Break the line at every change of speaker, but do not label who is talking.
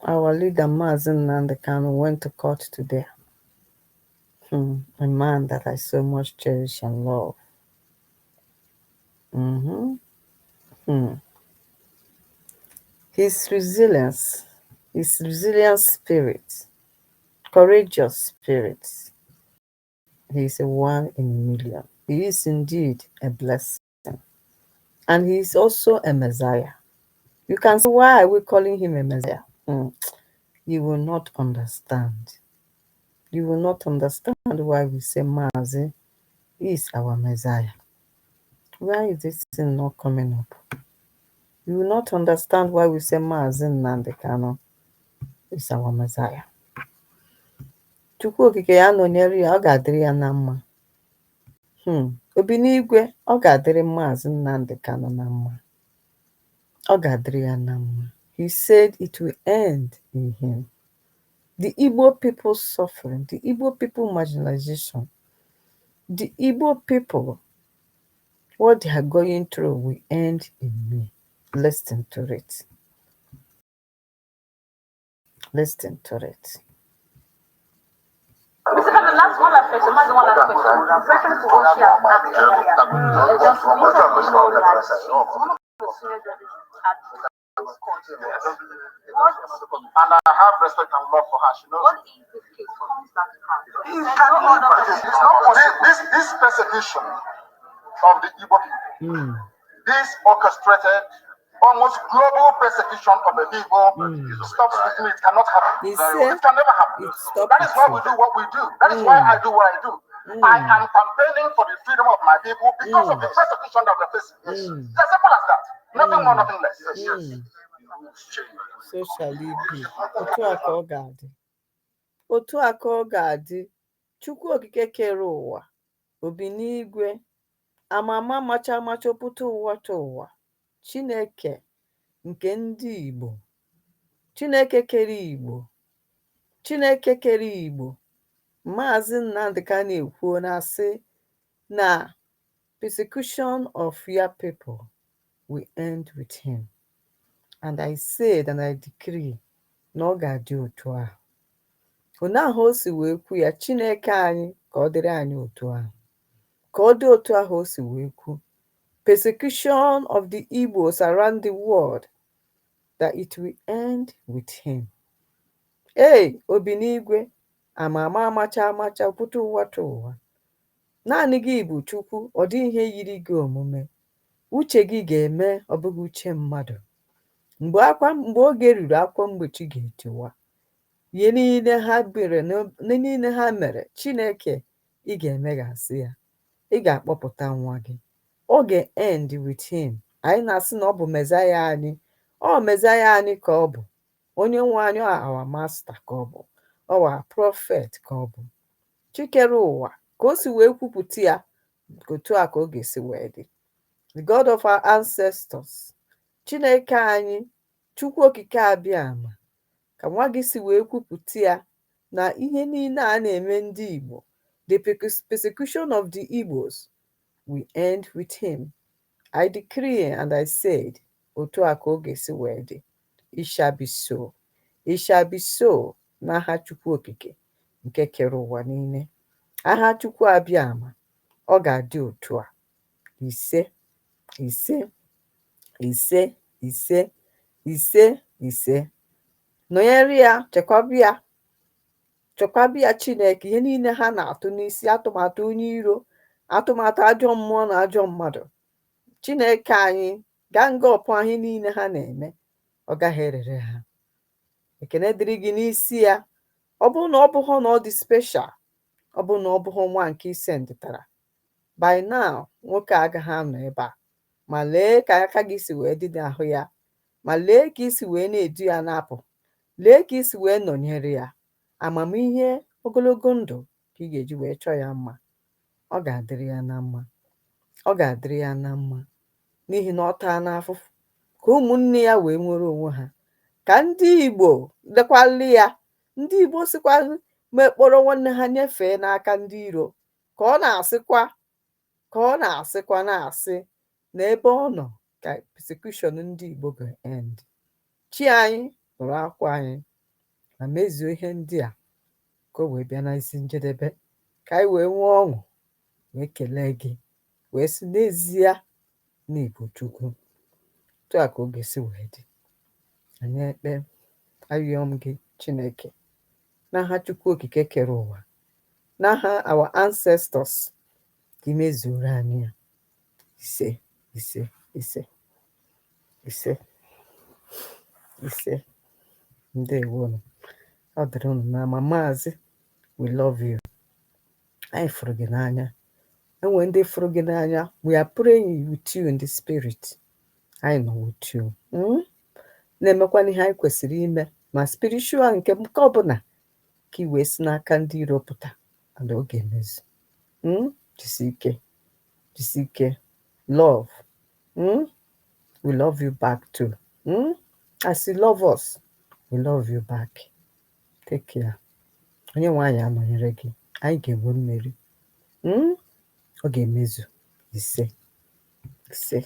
Our leader, Mazi Nnamdi Kanu, went to court today. A man that I so much cherish and love. His resilience, his resilient spirit, courageous spirit. He is a one in a million. He is indeed a blessing. And he is also a messiah. You can see, why are we calling him a messiah? You will not understand. You will not understand why we say Mazi is our messiah. Why is this thing not coming up? You will not understand why we say Mazi Nnamdi Kanu is our messiah. Chukwu Okike ya nọnyere ya, ọ ga-adịrị ya na mma. Obi n'igwe, ọ ga-adịrị Maazị Nnamdi Kanu na mma. Ọ ga-adịrị ya na mma. He said it will end in him. The Igbo people suffering, the Igbo people marginalization, the Igbo people, what they are going through will end in me. Listen to it. Listen to it.
Mr. Kanu, last one last question. One last question. Reference to what she has asked earlier. Just many of you know that she's one of the senior judges at this court. What,
And I have respect and love for her. She knows.
What if this case comes back to her?
It
There's
can
no other
It's not possible. This persecution of the Igbo people, this orchestrated, almost global persecution of the people, stops with me. It cannot happen.
He said
It can never happen.
it stopped
That is why
with
we
you.
Do what we do. That is why I do what I do. I am campaigning for the freedom of my people because of the persecution that we're facing. It's as simple as that. Nothing more, nothing less.
So shall it be. Otu a ka ọ ga-adị. Otu a ka ọ ga-adị. Chukwu Okike kere ụwa, obi n'igwe, amama macha amacha pụta ụwa ta ụwa. Chineke nke ndị Igbo, Chineke kere Igbo, Chineke kere Igbo. Maazị Nnamdi Kanu ekwuo na-asị na persecution of your people will end with him. And I said and I decree na ọ ga-adị otu ahụ. Otu ahụ o si wee kwu ya, Chineke anyị, ka ọ dịrị anyị otu ahụ. Ka ọ dị otu ahụ o si wee kwu. Persecution of the Igbos around the world, that it will end with him. Ee, obi n'igwe, ama ama amacha amacha pụta ụwa ta ụwa. Naanị gị bụ Chukwu, ọ dịghị ihe yiri gị omume. Uche gị ga-eme, ọ bụghị uche mmadụ. Mgbe akwa mgbe oge ruru, akwa mgbochi ga-etiwa. Ihe niile ha bere ihe niile ha mere, Chineke, ị ga-emeghasị ya. Ị ga-akpọpụta nwa gị. Ọ ga-end with him. Anyị na-asị na ọ bụ Messiah anyị. Ọ Messiah anyị ka ọ bụ. Onye nwe anyị, our master ka ọ bụ. Our prophet ka ọ bụ. Chi kere ụwa, ka o si wee kwupụta ya, otu a ka ọ ga-esi wee dị. The God of our ancestors, Chineke anyị, Chukwu Okike Abịama, ka nwa gị si wee kwupụta ya na ihe niile a na-eme ndị Igbo, the persecution of the Igbos will end with him. I decree and I said, otu a ka ọ ga-esi wee dị. It shall be so. It shall be so n'aha Chukwu Okike nke kere ụwa niile. Aha Chukwu Abịama, ọ ga-adị otu a. Ise, ise, ise, ise, ise, ise. Nọnyere ya, chekwaba ya, chekwaba ya. Chineke, ihe niile ha na-atụ n'isi, atụmatụ onye iro, atụmatụ ajọ mmụọ na ajọ mmadụ, Chineke anyị, gaa nga ọpụ ihe niile ha na-eme, ọ gaghị erere ha. Ekene dịrị gị n'isi ya. Ọ bụrụ na ọ bụghị na ọ dị special, ọ bụrụ na ọ bụghị nwa nke isendịtara, by now nwoke a agaghị anọ ebe a. Ma lee ka aka gị si wee dị n'ahụ ya, ma lee ka isi wee na-edu ya na-apụ, lee ka isi wee nọnyere ya. Amamihe, ogologo ndụ ka ị ga-eji wee chọọ ya mma. Ọ ga-adịrị ya na mma, ọ ga-adịrị ya na mma, n'ihi na ọ taa n'afụfụ ka ụmụnne ya wee nwere onwe ha, ka ndị Igbo lekwalụ ya, ndị Igbo sikwa mekpọrọ nwanne ha nyefee n'aka ndị iro, ka ọ na-asịkwa, ka ọ na-asịkwa na-asị na ebe ọ nọ ka persecution ndị Igbo ga-end. Chi anyị, nụrụ akwa anyị. Ma mezuo ihe ndị a ka o wee bịa na isi njedebe, ka anyị wee nwee ọṅụ wee kelee gị wee sị n'ezie na ị bụ Chukwu. Otu a ka ọ ga-esi wee dị. Anyị ekpe ayọọ m gị, Chineke, n'aha Chukwu Okike kere ụwa, n'aha our ancestors, ka i mezuoro anyị ya. Ise, ise, ise, ise, ise. Ndewonu. Ọ dịrị unu na mma. Maazị, we love you. Anyị fụrụ gị n'anya. Enwe ndị fụrụ gị n'anya. We are praying with you in the spirit. Anyị nọ with you. Na-emekwana ihe anyị kwesịrị ime ma spiritual nke ọbụla ka i wee si n'aka ndị iro pụta, and ọ ga-emezu. Jisi ike, jisi ike. Love. We love you back too. As you love us, we love you back. Take care. Onye nwe anyị anọnyere gị. Anyị ga-enwe mmeri. Ọ ga-emezu. Ise, ise.